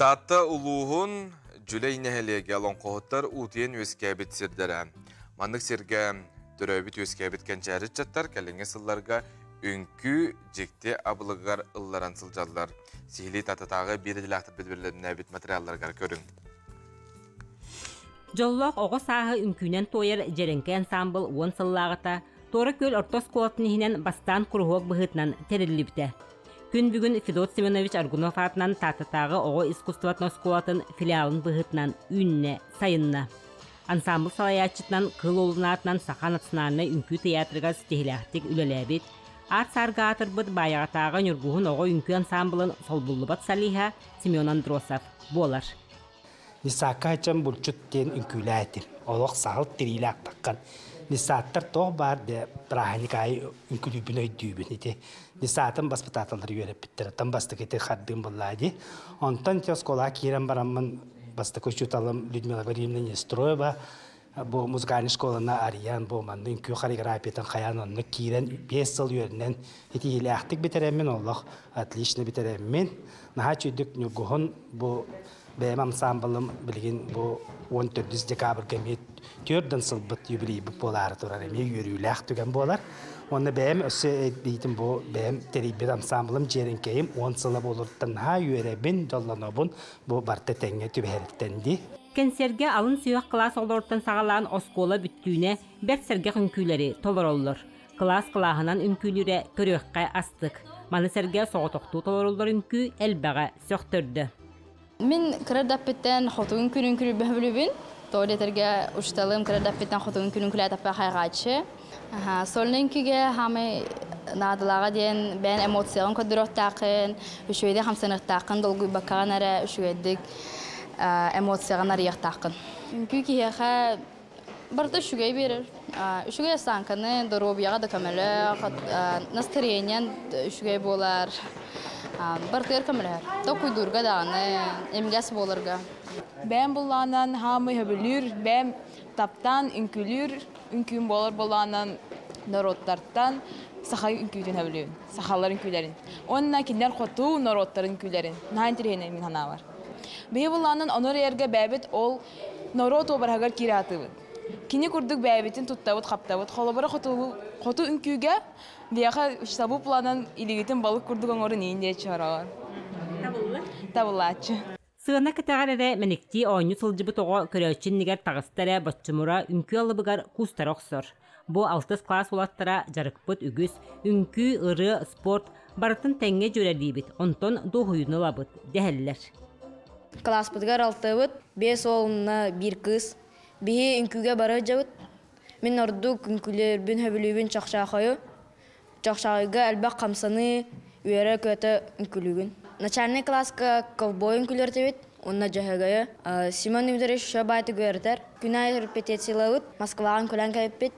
Таатта улууһун Дьүлэй нэһилиэгэ олоҥхоһуттар уутуйан үөскээбит сирдэрэ. Маннык сиргэ төрөөбүт-үөскээбит кэнчээри ыччаттар кэлиҥҥи сылларга үҥкүү дьикти абылыгар ылларан сылдьаллар. Сиһилии Тааттатааҕы биир идэлээхтэрбит бэлэмнээбит материалларыгар көрүҥ. Дьоллоох оҕо сааһы үҥкүүнэн туойар Дьэрэҥкэй ансаамбыл уон сыллааҕыта Туора Күөл орто оскуолатын иһинэн бастаан куруһуок быһыытынан тэриллибитэ. Күн бүгүн Федот Семенович Аргунов аатынан Тааттатааҕы оҕо искусствотын оскуолатын филиалын быһыытынан үүннэ, сайынна. Ансаамбыл салайааччытынан Кыыл Уолун аатынан Саха национальнай үҥкүү тыйаатырыгар ситиһилээхтик үлэлээбит, аар-саарга аатырбыт Баайаҕатааҕы Ньургуһун оҕо үҥкүү ансаамбылын солбуллубат солиһа Семен Андросов буолар. Нисаакка булчут диэн үҥкүүлээтим. Олох саһыл тириилээх таххан. Нисааттар туох баар де праздник аайы үҥкүүлүүбүн өйдүүбүн ити. Нисаатын баспытааталлар үөрэппиттэр. Оттон бастакы ити хардыым буллаа дии. Онтон ити оскуолаҕа киирэн бараммын бастакы учууталым Людмила Валерьевна Нестроева бу музыкальный школаны арыйан бу манна үҥкүү хореографиятын хайаан онно киирэн 5 сыл үөрэнэн итиилээхтик бүтэрэммин олох отлично бүтэрэммин наһаа үчүгдүк ньургуһун бу Бэйэм ансаамбылым билигин бу 14 декабрьга эмиэ түөрдэн сылбыт юбилейбыт буолаары турар эмиэ үөрүүлээх түгэн буолар. Уонна бэйэм өссө эбиитин бу бэйэм тэрийбит ансаамбылым Дьиэрэҥкэйим 10 сыла буолуруттан наһаа үөрэбин, дьоллонобун бу барыта тэҥҥэ түбэһэриттэн дии. Кэнсиэргэ алын сүһүөх кылаас оҕолоруттан саҕалаан оскуола бүттүүнэ бэрт сэргэх үҥкүүлэри толороллор. Кылаас кылааһынан үҥкүүлүүрэ көрүөххэ астык. Маны сэргэ соҕотохтуу толоруллар үҥкүү элбэҕэ сөхтөрдө. Мин кыра даппиттэн хотугун күнүн күлүбүн. Тоҕо диэтэргэ учууталым кыра даппиттэн хотугун күнүн күлээтаппа хайҕааччы. Сольный үҥкүүгэ хаамай наадалааҕа диэн бэйэн эмоцияҕын көрдөрүөхтааххын, үчүгэйдик хамсаныахтааххын, долгуйбаккаҕын эрэ үчүгэйдик эмоцияҕын арыйыахтааххын. Үҥкүү киһиэхэ барыта үчүгэй биэрэр. Үчүгэй осанканы доруобуйаҕа да көмөлөөх, настроениен үчүгэй буолар. Барытыгар көмөлөһөр. Толкуйдуурга даҕаны, имигэс буоларга. Бэйэм буллаанан хаамый хөбүлүүр, бэйэм таптаан үҥкүүлүүр үҥкүүм буолар буоллаанан норуоттартан саха үҥкүүтүн хөбүлүүбүн, сахалар үҥкүүлэрин. Уонна кинилэр хоту норуоттарын үҥкүүлэрин. Наһаа интэриэһинэй мин санаабар. Биһи буллаанан онор эргэ бэйэбит ол норуот уобараһыгар киирэ сатыыбыт. Кини курдук бэйэбитин туттабыт-хаптабыт. Холобура хоту, хоту үҥкүүгэ биһиэхэ штабы планан илигитин балык курдук оҥорун иин диэччи хороҕор. Табыллар? Табыллааччы. Сыана кэтэҕэр эрэ мэниктии оонньуу сылдьыбыт оҕо көрөөччү иннигэр таҕыста эрэ боччумура үҥкүү алыбыгар куустара охсор. Бу алтыс кылаас уолаттара дьарыкпыт үгүс, үҥкүү, ырыа, спорт барытын тэҥҥэ дьүөрэлиибит, онтон дуоһуйууну ылабыт дэһэллэр. Кылааспытыгар алтыабыт, биэс уолунна биир кыыс. Биһи үҥкүүгэ бары сылдьабыт. Мин ордук үҥкүүлүүрбүн сөбүлүүбүн чохчоохойу. Чохчоохойго элбэх хамсаныы, үөрэ-көтө үҥкүүлүүгүн. Начальнай кылааска ковбой үҥкүүлэртибит уонна дьөһөгөйү. Семен Дмитриевич еще баайтык үөрэтэр. Күн аайы репетициялыыбыт, Москваҕа үҥкүүлээн кэлбиппит.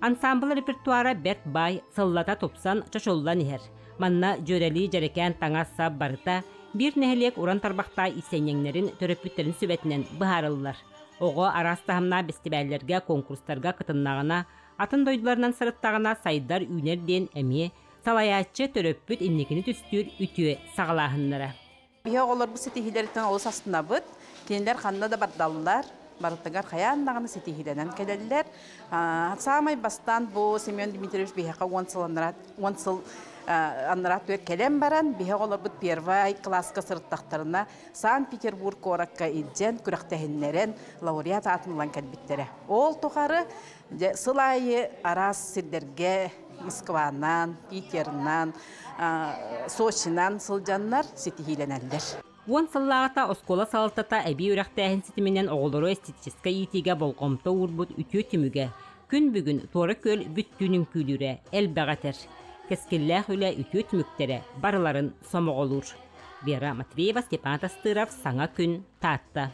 Ансаамбыл репертуара бэрт баай, сыллата тупсан, чочуллан иһэр. Манна дьүөрэлии дьэрэкээн таҥас-сап барыта биир нэһилиэк уран тарбахтаах иистэнньэҥнэрин төрөппүттэрин сүбэтинэн быһаарыллар. Оҕо араас таһымнаах бэстибээллэргэ, куонкурустарга кытыннаҕына, атын дойдуларынан сырыттаҕына сайдар, үүнэр диэн эмиэ салайааччы, төрөппүт инникини түстүүр үтүө саҕалааһыннара. Биһи оҕолорбут ситиһиилэриттэн олус астынабыт. Кинилэр ханна да бардаллар, барытыгар хайаан даҕаны ситиһиилэнэн кэлэллэр. Саамай бастаан бу Семен Дмитриевич биһиэхэ 10 сыл анараа, 10 сыл анараа түөр кэлэн баран, биһи оҕолорбут первай кылааска сырыттахтарына Санкт-Петербург куоракка илдьэн күрэхтэһиннэрэн лауреат аатын ылан кэлбиттэрэ. Ол тухары дьэ, сыл аайы араас сирдэргэ Москванан, Питерынан, Сочинан сылдьаннар ситиһиилэнэллэр. Уон сыллааҕыта оскуола салалтата эбии үөрэхтээһин ситиминэн оҕолору эстетическэй иитиигэ болҕомто уурбут үтүө түмүгэ күн бүгүн Туора Күөл бүттүүн үҥкүүлүүрэ элбэҕи этэр. Кэскиллээх үлэ үтүө түмүктэрэ барыларын сомоҕолуур. Вера Матвеева, Степан Тастыров, Саҥа күн, Таатта.